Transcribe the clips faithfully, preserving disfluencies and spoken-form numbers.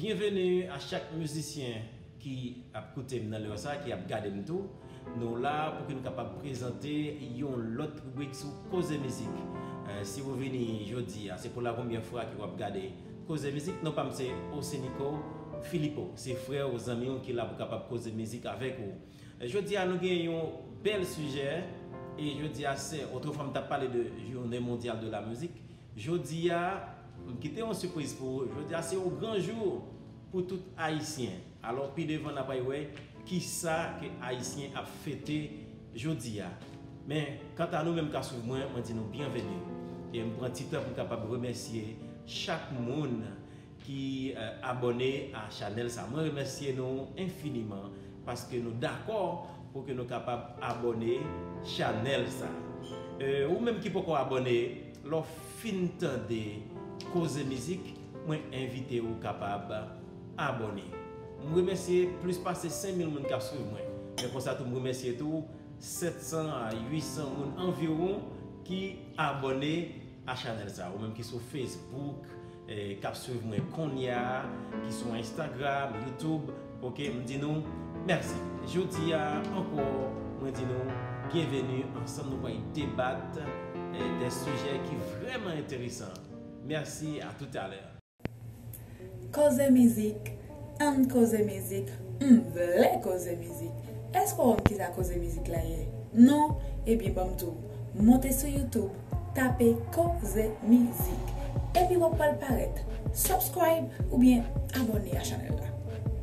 Byenveni a chak mizisyen ki ap koute m nan lè sa, ki ap gade m tou. Nou la pou ke nou kapab prezante yon lòt ribrik sou Koze Mizik. Eh, si ou vini jodi a, se pou la premyè fwa ke w ap gade Koze Mizik, non pa m se Osenico Philippot. Se frè ou, zanmi w ki la pou kapab koze mizik avèk ou. Jodi a nou gen yon bèl sijè, e jodi a se, otrefwa m t ap pale de Journée Mondiale de la Musique. Jodi a, m kite yon sipriz pou ou. Jodi a se yon gran jou pou tout Ayisyen. Alò, pi devan n ap al wè kisa ke Ayisyen ap fete jodi a. Men, kanta nou menm k ap swiv mwen, mwen di nou byenveni. E m pran ti tan pou m kapab remèsye chak moun ki, eh, abòne a chanèl sa. Mwen remèsye nou enfiniman paske nou dakò pou ke nou kapab abòne chanèl sa. Eh, ou menm ki poko abòne, lè w fin tande Koze Mizik, mwen envite ou kapab abòne. M remèsye plis pase senk mil moun k ap swiv mwen. Men konsa tou, m remèsye tou sèt san a uit san moun anviwon ki abòne a chanèl sa. Ou menm ki sou Facebook, eh, k ap swiv mwen kounye a, ki sou Instagram, YouTube, oke, m di nou mèsi. Jodi a ankò, mwen di nou byenveni, ansanm nou pral debat, eh, de sijè ki vrèman enteresan. Mèsi, a toutalè. Koze mizik, ann koze mizik, m vle koze mizik. Èske w konn kisa Koze Mizik la ye? Non? Ebyen, ban m di w, monte sou YouTube, tape Koze Mizik. Epi w ap pral parèt. Subscribe oubyen abòne a chanèl la.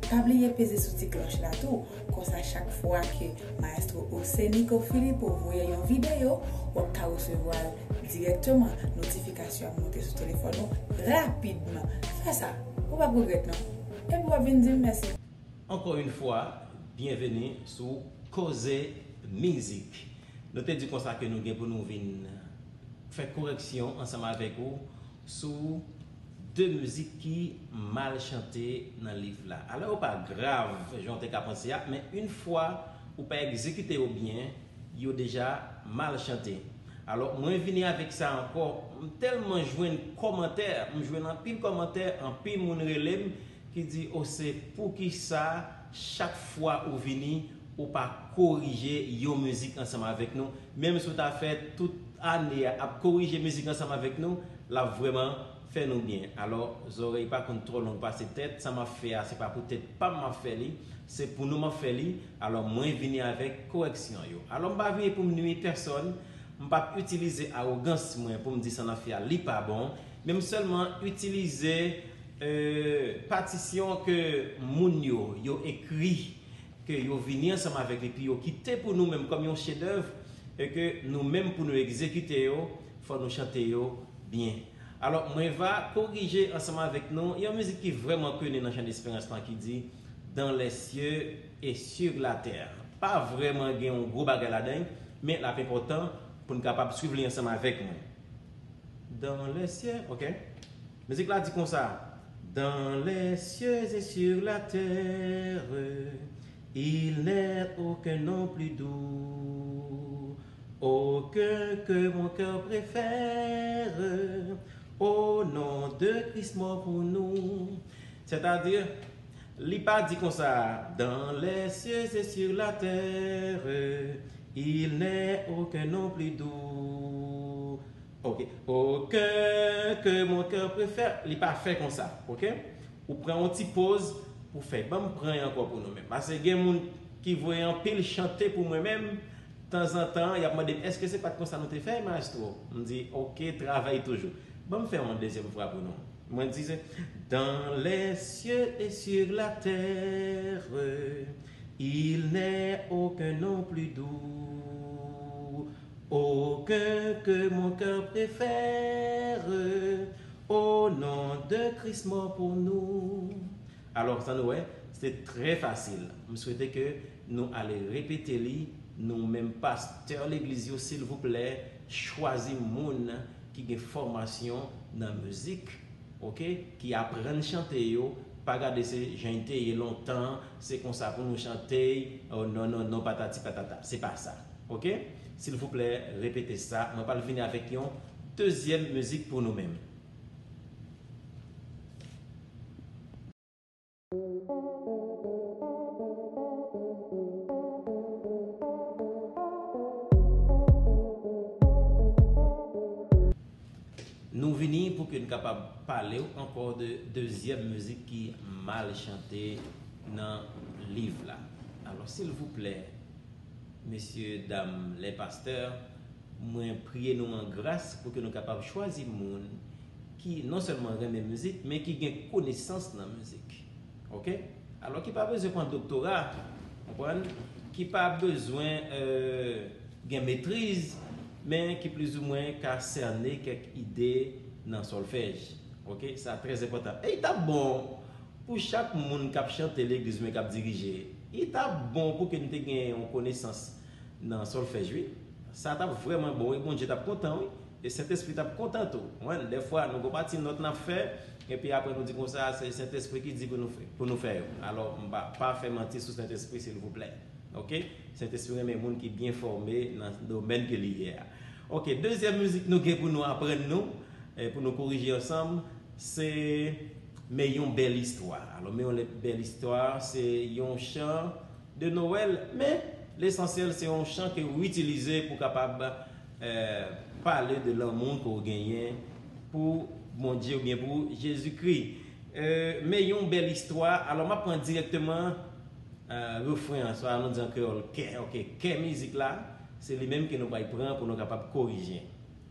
Pa bliye peze sou ti klòch la tou, konsa chak fwa ke Maestro Osenico Philippot voye yon videyo, w ap ka resevwa l dirèkteman. Notifikasyon ap monte sou telefòn ou rapidman. Fè sa, ou p ap regrèt non. Epi w ap vin di m mèsi. Ankò yon fwa, byenveni sou Koze Mizik. Nou te di konsa ke nou gen pou nou vin fè koreksyon ansanm avèk ou sou de mizik ki mal chante nan liv la. Alò, yo pa grav, jan w te ka panse a, men yon fwa ou pa egzekite yo byen, yo deja mal chante. Alò, mwen vini avèk sa ankò. M tèlman jwenn kòmantè, m jwenn anpil kòmantè, anpil moun rele m ki di, "O, se poukisa chak fwa ou vini, ou pa korije yon mizik ansanm avèk nou? Menm si w ta fè tout ane a ap korije mizik ansanm avèk nou, l ap vrèman fè nou byen." Alò, zòrèy pa konn twò long pase tèt, sa m ap fè a, se pa pou tèt pa m m ap fè li, se pou nou m ap fè li. Alò, mwen vini avèk korèksyon yo. Alò, m pa vini pou m nwi pèsòn, m p ap itilize awogans mwen pou m di sa n ap fè a, li pa bon, men m sèlman itilize, euh, patisyon ke moun yo, yo ekri, ke yo vini ansanm avèk li, epi yo kite pou nou menm kòm yon chedèv, e ke nou menm pou nou egzekite yo, fò nou chante yo byen. Alò, mwen va korije ansanm avèk nou yon mizik ki vrèman koni nan Chan Esperans lan ki di, "Dans les cieux et sur la terre." Pa vrèman gen yon gwo bagay ladan l, men l ap enpòtan pou n kapab swiv li ansanm avèk mwen. Dans les cieux, ok. Mizik la di konsa, "Dans les cieux et sur la terre, il n'est aucun nom plus doux, aucun que mon cœur préfère, au nom de Christ mort pour nous." Sètadi, li pa di konsa, "Dans les cieux et sur la terre, il n'est aucun nom plus doux." Ok. Aucun que mon cœur préfère, li pa fè konsa, ok? Ou pran yon ti poz pou fè. Ban m pran yon ankò pou nou menm. Paske gen moun ki voye anpil chante pou mwen menm, tanzantan, y ap mande m, "Èske se pa t konsa nou te fè, maestro?" M di, "Ok, travay toujou." Ban m fè yon dezyèm fwa pou nou. Mwen di se, "Dans les cieux et sur la terre, il n'est aucun nom plus doux, aucun que mon cœur préfère, au nom de Christ mort pour nous." Alò, sa nou wè, se trè fasil. M swete ke nou ale repete li, nou menm pastè legliz yo, silvouplè, chwazi moun ki gen fòmasyon nan mizik, ok, ki aprann chante yo, pa gade se jan l te ye lontan, se konsa pou nou chante, oh, non, non, non, patati patata, se pa sa, ok? Silvouplè, repete sa, mwen pral vini avèk yon dezyèm mizik pou nou menm. Pou ke n kapab pale w ankò de dezyèm mizik ki mal chante nan liv la. Alò, silvouplè, mesye, dam, lè pastè, mwen priye nou an gras pou ke nou kapab chwazi moun ki non sèlman renmen mizik, men ki gen konesans nan mizik. Oke? Alò, ki pa bezwen pran doktora, konprann? Ki pa bezwen, euh, gen metriz, men ki plizoumwen ka sène kèk ide nan sòlfèj. Oke? Sa trè enpòtan. E li t ap bon pou chak moun k ap chante legliz mwen k ap dirije. Li t ap bon pou ke n te gen yon konesans nan sòlfèj, wi. Sa t ap vrèman bon, wi. Bondye t ap kontan, wi. E Sentespri t ap kontan tou. Mwen, dèfwa, nou gon pati nòt n ap fè, epi apre nou di konsa, se Sentespri ki di pou nou fè, pou nou fè yo. Alò, m pa, pa fè manti sou Sentespri, silvouplè. Oke? Sentespri renmen moun ki byen fòme nan domèn ke li ye a. Oke, dezyèm mizik nou gen pou nou aprann nou, eh, pou nou korije ansanm, se Men yon bèl istwa. Alò, Men yon lè-, bèl istwa, se yon chan de Nowèl, men lesansyèl, se yon chan ke w itilize pou kapab, eh, pale de lanmou ke w genyen pou Bondye oubyen pou Jezikri. Eh, Men yon bèl istwa, alò, m ap pran dirèkteman, eh, refren an, swa nou di an kreyòl, kè, oke, kè mizik la, se li menm ke nou pral pran pou nou kapab korije.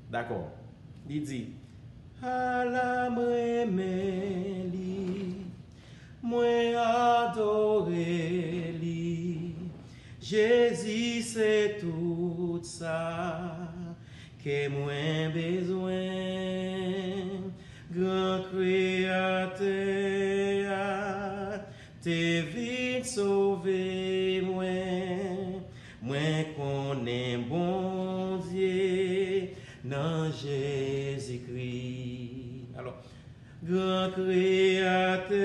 Dakò. Li di, Ala m renmen li, mwen adore li. Jezi se tout sa kè mwen bezwen. Gran Kreyatè a te vin sove mwen. Mwen konnen Bondye nan Jezikri. Alò, Gran Kreyatè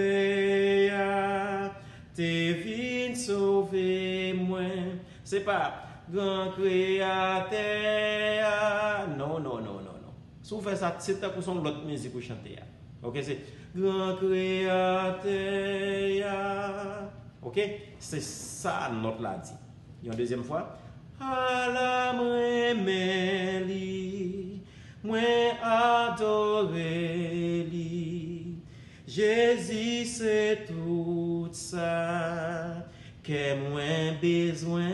a te vin sove mwen. Se pa Gran Kreyatè a. Non, non, non, non, non. Si w fè sa, se tankou se yon lòt mizik ou chante a. Oke, se Gran Kreyatè a. Oke? Se sa nòt la di. Yon dezyèm fwa. Ala m renmen li, mwen adore li. Jezi se tout sa kè mwen bezwen.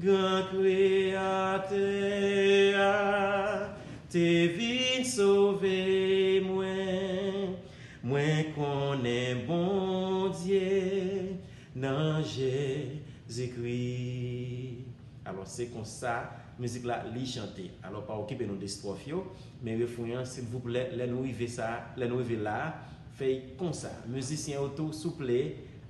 Gran Kreyatè a te vin sove mwen. Mwen konnen Bondye nan Jezikri. Alò, se konsa mizik la li chante. Alò, pa okipe nou de estròf yo, men refren an, silvouplè, lè nou rive sa, lè nou rive la, fè l konsa. Mizisyen yo tou, souple,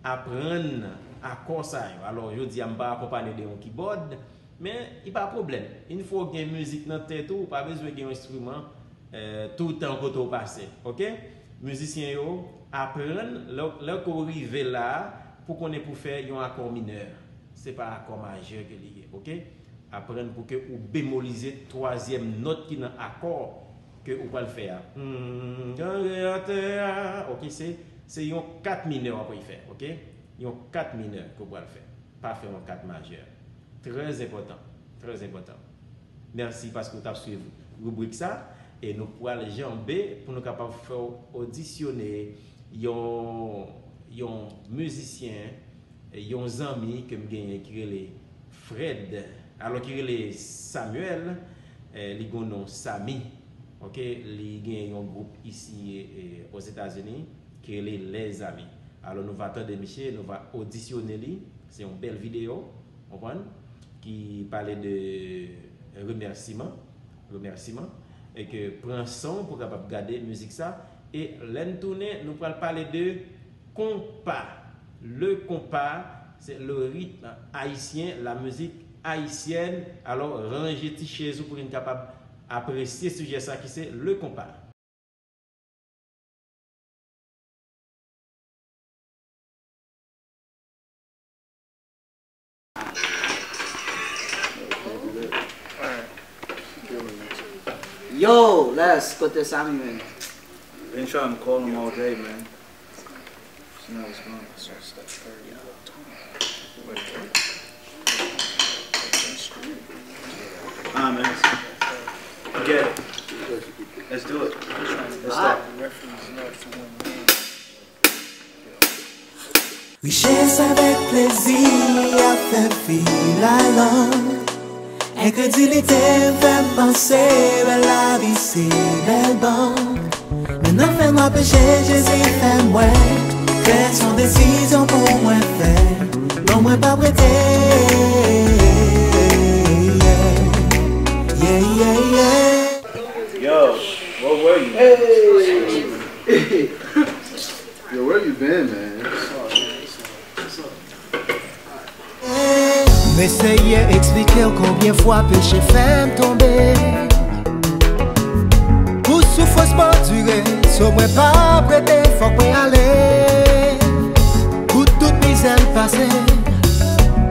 aprann akò sa yo. Alò, jodi a, m pa akonpanye de yon kibòd, men li pa pwoblèm. Yon fwa w gen mizik nan tèt ou, ou pa bezwen gen yon enstriman, eh, toutan kote w pase, oke? Mizisyen yo, aprann, lè, lè ke w rive la, pou konnen pou fè yon akò minè. Se pa akò majè ke li ye, oke? Aprann pou ke ou bemolize twazyèm nòt ki nan akò ke ou pral fè a. Hmm, Gran Kreyatè a, oke, se, se yon kat minè w ap fè, oke? Yon kat minè ke w pral fè. Pa fè yon kat majè. Trè enpòtan. Trè enpòtan. Mèsi paske w t ap swiv ribrik sa. E nou pral janbe pou nou kapab fè w odisyone yon, yon mizisyen, yon zanmi ke m genyen ki rele Fred. Alò, ki rele Samuel, eh, li gen yon non Samy. Oke, li gen yon gwoup isi, eh, Ozetazini ki rele Les Amis. Alò, nou va tande misye, nou va odisyone li. Se yon bèl videyo, konprann, ki pale de remèsiman, remèsiman, e ke pran san w pou kapab gade mizik sa. E lè n tounen, nou pral pale de konpa. Le konpa, se le ritm ayisyen, la mizik ayisyèn. Alò, ranje ti chèz ou pou n kapab apresye sijè sa ki se le konpa. Yo, Les, kote Samy, man? Been trying to call him all day, man. She knows it's gone. Ah, man. Get it. Richès avèk plezi ap fè fi lalang. Enkredilite m fè m panse bèl lavi se bèl bank. Men nan fè nwa peche Jezi fè m wè. Fè s on desizyon pou mwen fè. Non mwen p ap rete. Yeah, yeah, yeah. Yo, where were you? Yo, where you been, man? M eseye eksplike w konbyen fwa peche fè m tonbe. Pou soufrans m andire, so mwen p ap rete, fòk mwen ale. Pou tout mizè m pase,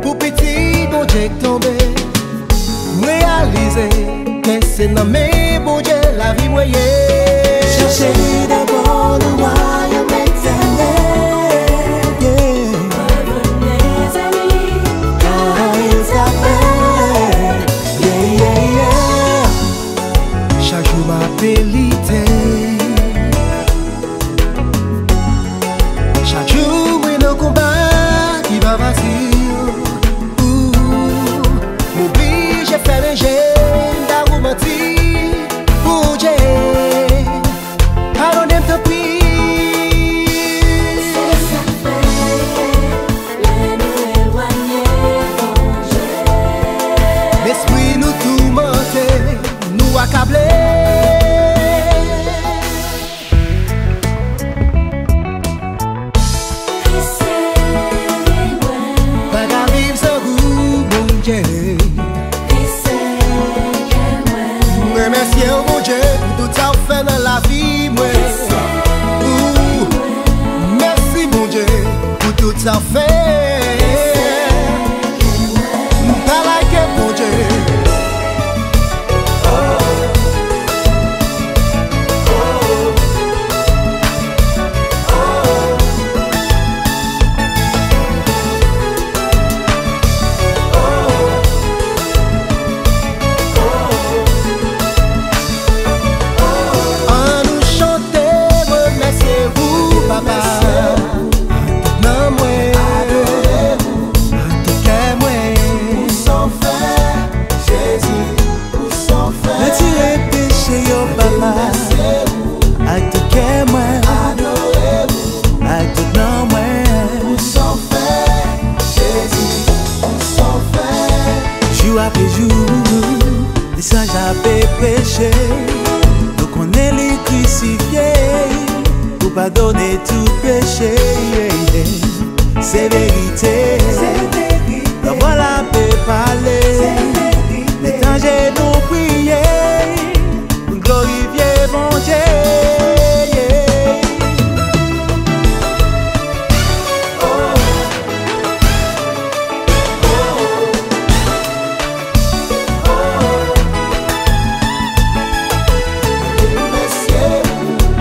pou piti Bondye k tonbe. M reyalize ke se nan men Bondye lavi mwen ye. Chèche dabò le wayòm etènèl. Yeah. Revenez à lui, car il t'appelle. Yeah, yeah, yeah. Chak jou m ap lite. Chak jou mwen nan konba ki pa fasil. Ooh, m oblije fèmen je m, pa ou manti. Bondye, padone m tanpri. Se sa k fè lè nou elwanye Bondye. Lespri nou toumante, nou akable. Pa ka viv san ou, Bondye. M remèsye w, Bondye, pou tout sa w fè nan lavi mwen. Ooh, mèsi, Bondye, pou tout sa w fè. M pa like Bondye. Ann nou chante, remèsye ou, Papa. Ak tout nanm mwen, ak tout kè mwen. Retire peche yo, Papa. Ak tout kè mwen, ak tout nanm mwen. Jou apre jou, li san jape peche. Nou konnen li krisifye pou padone tout peche. Se verite. Pawòl la pe pale. Met an jenou priye. Glorifye Bondye.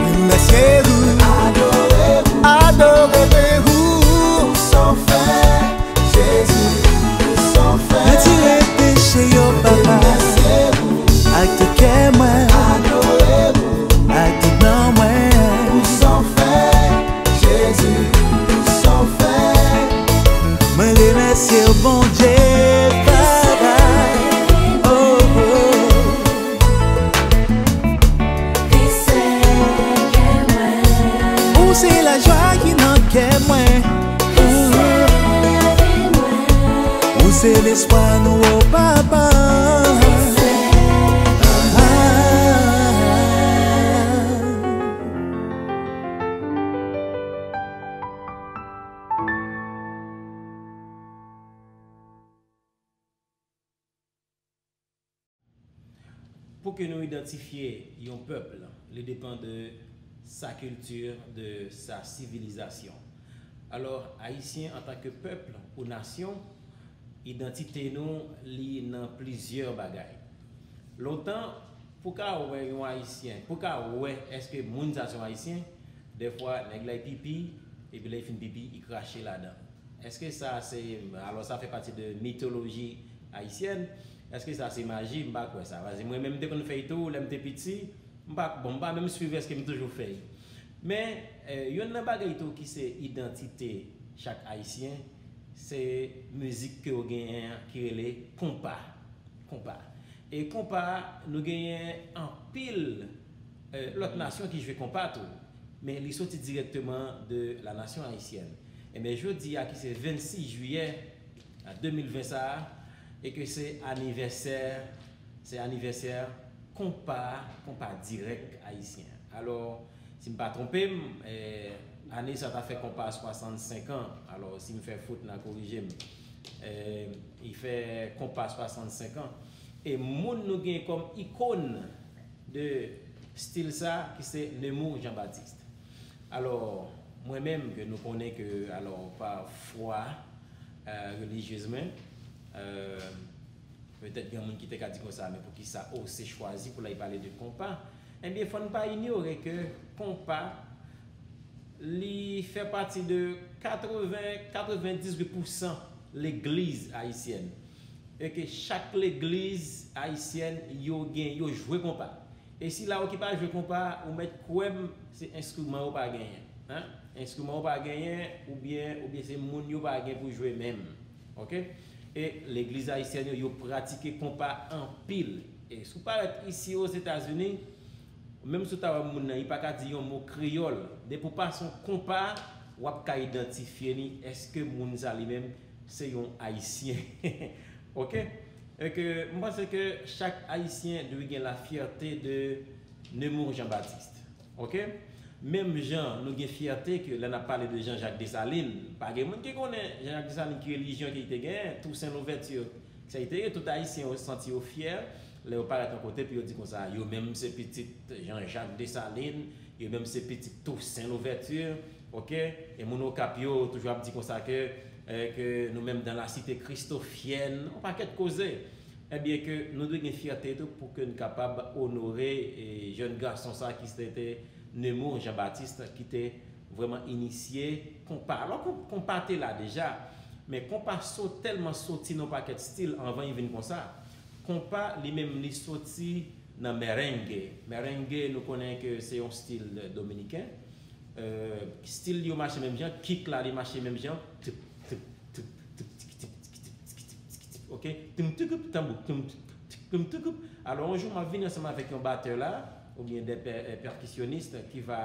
Remèsye ou, adore ou. Retire peche yo, Papa. Ak tout kè mwen, ak tout nanm mwen. Mwen remèsye w, Bondye, Papa. Oh, oh. Ou se lajwa ki nan kè mwen. Ou se lespwa nou, o Papa. Pou ke nou idantifye yon pèp, li depann de sa kilti, de sa sivilizasyon. Alò, Ayisyen antanke pèp ou nasyon, idantite nou, li nan plizyè bagay. Lontan, pou ka wè yon Ayisyen, pou ka wè èske moun sa se yon Ayisyen, dèfwa nèg la pipi, epi lè li fin pipi, li krache ladan. Èske sa se, alò sa fè pati de mitoloji ayisyèn, èske sa se maji, m pa kwè sa. Paske mwen menm m te konn fè l tou, lè m te piti, m pa, bon, m pa menm swiv èske m toujou fè l. Men, eh, youn nan bagay tou ki se idantite chak Ayisyen, se mizik ke yo genyen an ki rele konpa. Konpa. E konpa, nou genyen anpil euh, lòt nasyon ki jwe konpa tou, men li soti dirèkteman de la nation haïtienne. Ebyen, jodi a ki se vennsis jiyè a de mil ven sa a, e ke se anivèsè, se anivèsè konpa, konpa dirèk ayisyen. Alò, si m pa twonpe m, eh, ane sa ta fè konpa swasannsenk an. Alò, si m fè fot, n a korije m. Eh, li fè konpa swasannsenk an. E moun nou gen kòm ikòn de stil sa, ki se Nemours Jean Baptiste. Alò, mwen menm ke nou konnen ke, alò, pa fwa, eh, relijyezman, eh, petèt gen moun ki te ka di konsa, men poukisa Ossé chwazi pou l al pale de konpa? Ebyen, fò n pa inyore ke konpa, li fè pati de katreven, katrevendizuit pousan legliz ayisyèn. E ke chak legliz ayisyèn, yo gen, yo jwe konpa. E sila yo ki pa jwe konpa, ou mèt kwè m, se enstriman yo pa genyen. Hein? Enstriman yo pa genyen, oubyen, oubyen se moun yo pa gen pou jwe menm. Ok? E legliz ayisyèn yo, yo pratike konpa anpil. E si w parèt isi Ozetazini, menm si w ta wè moun nan, li pa ka di yon mo kreyòl. Depi w pase yon konpa, w ap ka idantifye li. Èske moun sa li menm, se yon Ayisyen? Ok? E ke, m panse ke chak Ayisyen dwe gen la fierté de Nemours Jean Baptiste. Ok? Menm jan nou gen fyète ke lè n ap pale de Jean-Jacques Dessalines, pa gen moun ki konnen Jean-Jacques Dessalines ki relijyon ke li te genyen, Toussaint Louverture, sa li te ye, tout Ayisyen yo santi yo fyè lè yo parèt yon kote pou yo di konsa, yo menm se pitit Jean-Jacques Dessalines, yo menm se pitit Toussaint Louverture, ok? E moun Okap yo toujou ap di konsa ke, eh, ke nou menm dans la cité christophienne, yon pakèt koze. Ebyen ke nou dwe gen fyète tou pou ke n kapab onore, eh, jèn gason sa ki se te Nemours Jean Baptiste ki te vrèman inisye konpa. Alò, kon-, konpa te la deja, men konpa so-, tèlman soti nan yon pakèt stil anvan li vin konsa. Konpa, li menm, li soti nan merengue. Merengue, nou konnen ke se yon stil dominiken. Eh, stil yo mache menm jan, kick la, li mache menm jan. Tip, tip, tip, tip, tip, tip, tip, tip, tip, tip, tip, tip, tip, ok? Tim, tikup, tanbou, tim, tim, tim, tikup. Alò, yon jou, m ap vini ansanm avèk yon batè la, oubyen de pè-, eh, pèkisyonis ki va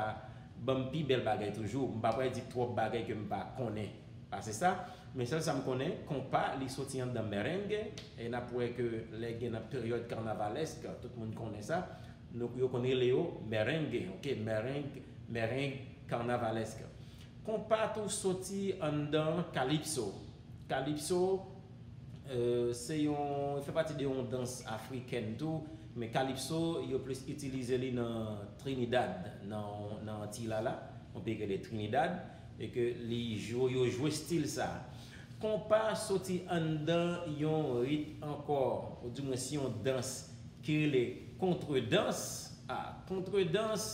ban m pi bèl bagay toujou. M pa pral di twòp bagay ke m pa konnen pase sa, men sèl sa m konnen, konpa, li soti anndan merengue, e n ap wè ke lè gen nan peryòd carnavalesk, tout moun konnen sa, nou, yo konn rele yo merengue, ok? Merengue, merengue carnavalesk. Konpa tou soti anndan calypso. Calypso, eh, se yon, fè pati de yon dans afrikèn tou, men calypso, yo plis itilize li nan Trinidad, nan, nan Antiy la la, yon peyi ki rele Trinidad, e ke li jwe, yo jwe stil sa. Konpa soti anndan yon rit ankò, oudimwens yon dans ki rele kontredans. A, kontredans,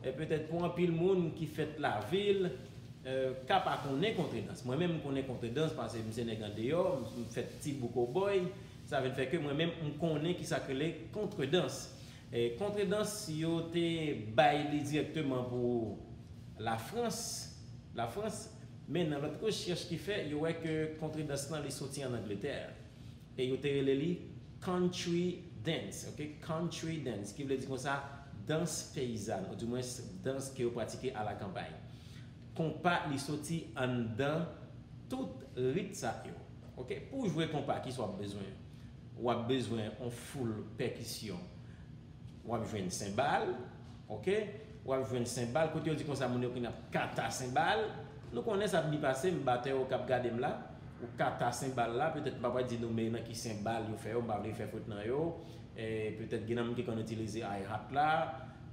e petèt pou anpil moun ki fèt lavil, eh, ka pa konnen kontredans. Mwen menm, m konnen kontredans paske m se nèg andeyò, m, m fèt ti bouk obòy. Sa vin fè ke mwen menm, m konnen kisa k rele kontredans. E kontredans, yo te bay li dirèkteman pou Lafrans, Lafrans, men nan lòt rechèch ki fè, yo wè ke kontredans lan, li soti ann Angletè. E yo te rele li country dance, ok? Country dance, ki vle di konsa, dans peyizàn, oudimwens dans ke yo pratike alakanpay. Konpa, li soti anndan tout rit sa yo, ok? Pou w jwe konpa, kisa w ap bezwen? W ap bezwen yon foul pèkisyon. W ap jwenn senbal, ok? W ap jwenn senbal, kote yo di konsa moun yo konn ap kata senbal. Nou konnen sa ap byen pase, m batè yo k ap gade m la. Ou kata senbal la, petèt m pa pral di nou men nan ki senbal yo fè yo, m pa vle fè fot nan yo. E petèt gen nan moun ki konn itilize hi-hat la,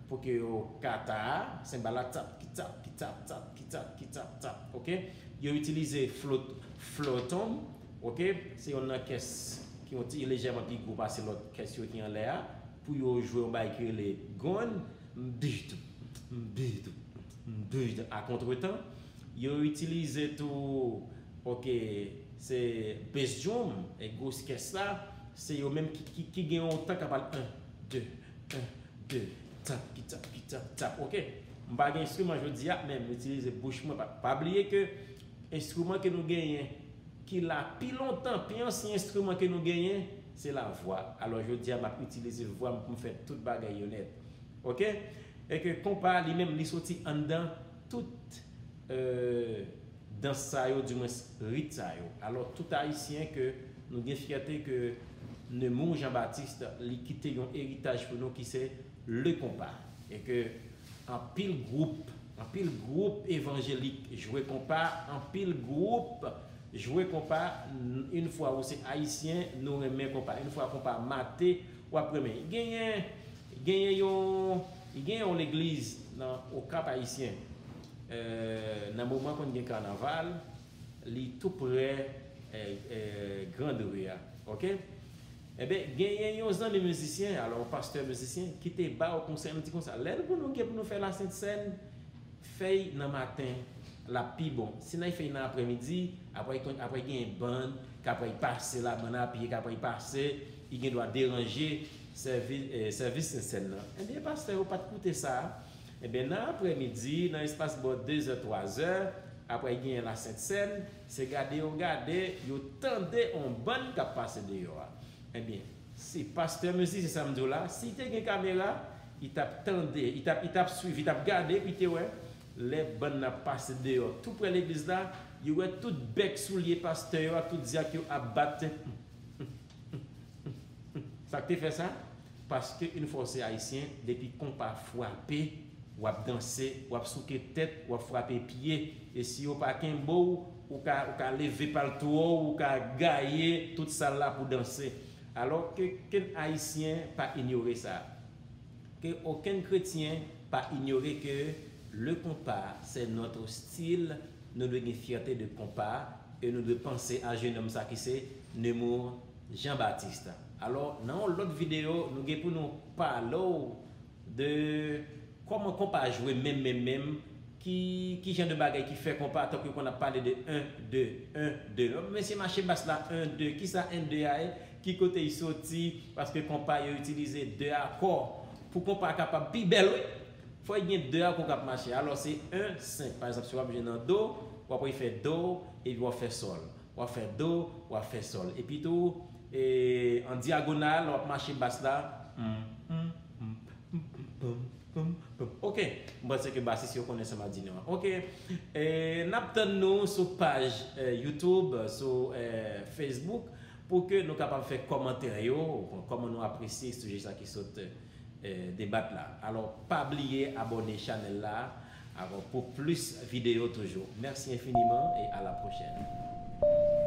pou ke yo kata senbal la, tap, ki tap, ki tap, tap, ki tap, ki tap, tap, ok? Yo itilize flot-, floton, ok? Se youn nan kès ki yon ti lejèman pi gwo pase lòt kès yo ki anlè a, pou yo jwe yon bagay ki rele gonn, mbidou, mbidou, mbidou, a kontretan. Yo itilize tou, ok, se bass drum, e gwo kès la, se yo menm ki, ki, ki gen yon tan k ap al en, de, en, de, tap, ki tap, ki tap, tap, ok. M pa gen enstriman jodi a, men m itilize bouch mwen. Pa, pa bliye ke Enstriman ke nou genyen, ki la pi lontan, pi ansyen enstriman ke nou genyen, se lavwa. Alò, jodi a, m ap itilize vwa m pou m fè tout bagay yo nèt. Oke? E ke konpa li menm, li soti anndan tout, euh, dans sa yo, dimwens rit sa yo. Alò, tout Ayisyen ke nou gen fyète ke Nemours Jean Baptiste, li kite yon eritaj pou nou ki se le konpa. E ke anpil gwoup, anpil gwoup evanjelik jwe konpa, anpil gwoup jwe konpa. N-, yon fwa ou se Ayisyen, nou renmen konpa. Yon fwa konpa mate, w ap renmen. Genyen, genyen yon, genyen yon legliz nan Okap Ayisyen. Euh, nan moman konn gen kanaval, li tou prè, eh, eh, Grand Rue a. Oke? Enben, genyen yon zanmi mizisyen, alò, yon pastè mizisyen, ki te ba w konsèy, li di konsa, lè nou pou nou gen pou nou fè Lasent Sèn, fè y nan maten, l ap pi bon. Si n al fè y nan aprèmidi, apre, apre genyen bann, k apre pase la, bann a pye, k apre pase, li gen dwa deranje sèvi, eh, sèvis Sent Sèn nan. Enben, pastè yo pa t koute sa. Enben, nan aprèmidi, nan espas bò de zè, twa zè, apre genyen Lasent Sèn, se gade yo gade, yo tande on bann k ap pase deyò a. Enben, si pastè mizisyen sa m di w la, si te gen kamera, li t ap tande, li t ap, li t ap swiv, li t ap gade, epi te wè, lè bann nan ap pase deyò, tou prè legliz la, yo wè tout bèk soulye pastè yo ak tout dyak yo ap bat. Sa k te fè sa? Paske yon fwa w se Ayisyen, depi konpa frape, w ap danse, w ap souke tèt, w ap frape pye. E si yo pa kenbe w, ou ka, ou ka leve palto w, ou ka gaye tout sal la pou danse. Alò ke kenn Ayisyen pa inyore sa. Ke okenn kretyen pa inyore ke le konpa, se notre style, nou dwe gen fyète de konpa, e nou dwe panse a jenòm sa ki se Nemours Jean Baptiste. Alò, nan yon lòt videyo, nou gen pou nou pale w de kòman konpa jwe menm, menm, menm, ki, ki jan de bagay ki fè konpa, tankou yo konn ap pale de en, de, en, de. Mesye mache bas la, en, de. Kisa en, de a ye? Ki kote li soti? Paske konpa yo itilize de akò. Pou konpa kapab pi bèl, wi. Fò y gen de akò k ap mache. Alò, se en, senk. Pa egzanp, si w ap jwe nan do, w ap fè do, epi w ap fè sòl. W ap fè do, w ap fè sòl. Epi tou, e, an dyagonal, w ap mache bas la. M, m, m, m, m, m, m, m, m. Oke, m panse ke basis yo konnen sa m ap di nou an. Oke, e, n ap tann nou sou paj, e, YouTube, sou, e, Facebook, pou ke nou kapab fè kòmantè yo, kòman nou apresye sijè sa ki sot, e, debat la. Alò, pa bliye abòne chanèl la, alò, pou plis videyo toujou. Mèsi enfiniman e a la pwochèn.